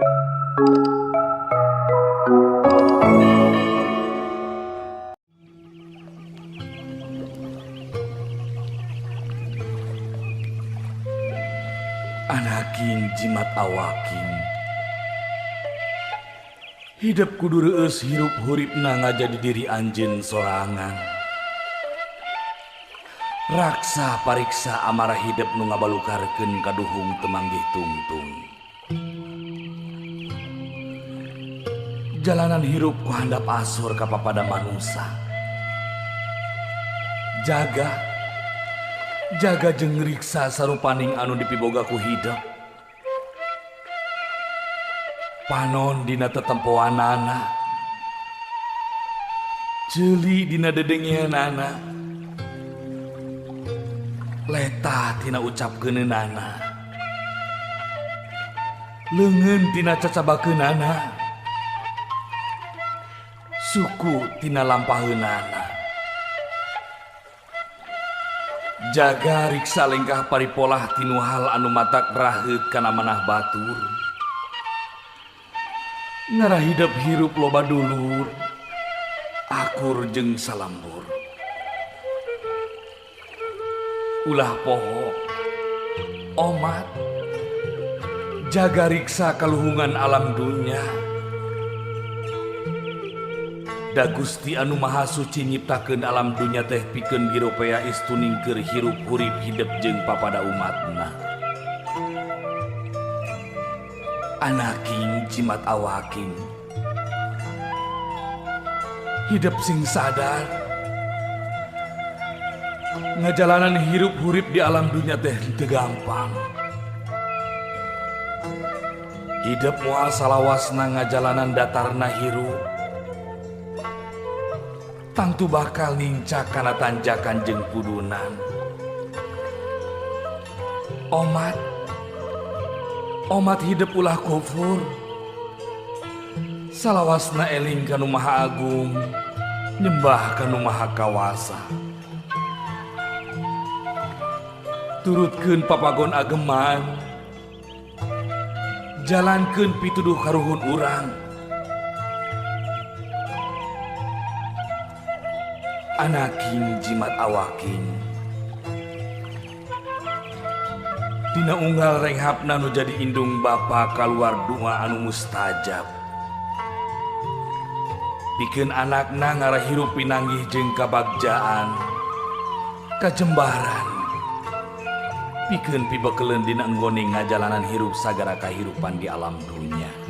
Anaking jimat awaking hidep kudu reueus hirup huripna ngajadi diri anjeun sorangan. Raksa pariksa amarah hidep nu ngabalukarkeun kaduhung teu manggih tungtung. Jalanan hirup ku handap asor ka papada manusa. Jaga jaga jeung riksa sarupaning anu dipiboga ku hidep. Panon dina tetempoanana, ceuli dina dedengeanana, letah tina ucapkeunana, leungeun tina cacabakeunana, suku tina lampaheunana. Jaga riksa lengkah paripolah tinu hal anu matak raheut kana manah batur. Ngarah hidep hirup loba dulur, akur jeung salambur. Ulah poho, omat, jaga riksa kaluhungan alam dunya. Da Gusti anu Maha Suci nyiptakeun alam dunya teh pikeun giropea istuning keur hirup hurip hidep jeung papada umatna. Anaking jimat awaking, hidep sing sadar, ngajalanan hirup hurip di alam dunya teh teu gampang. Hidep moal salawasna ngajalanan datarna hirup, tangtu bakal nincak kana tanjakan jeung pudunan. Omat, omat hidep ulah kufur, salawasna eling ka nu Maha Agung, nyembah ka nu Maha Kawasa. Turutkeun papagon ageman, jalankeun pituduh karuhun urang. Anaking jimat awaking, dina unggal renghapna nu jadi indung bapa kaluar doa anu mustajab. Pikeun anakna ngarah hirup pinanggih jeung kabagjaan, kajembaran. Pikeun pibekeleun dina enggone ngajalanan hirup sagara kahirupan di alam dunya.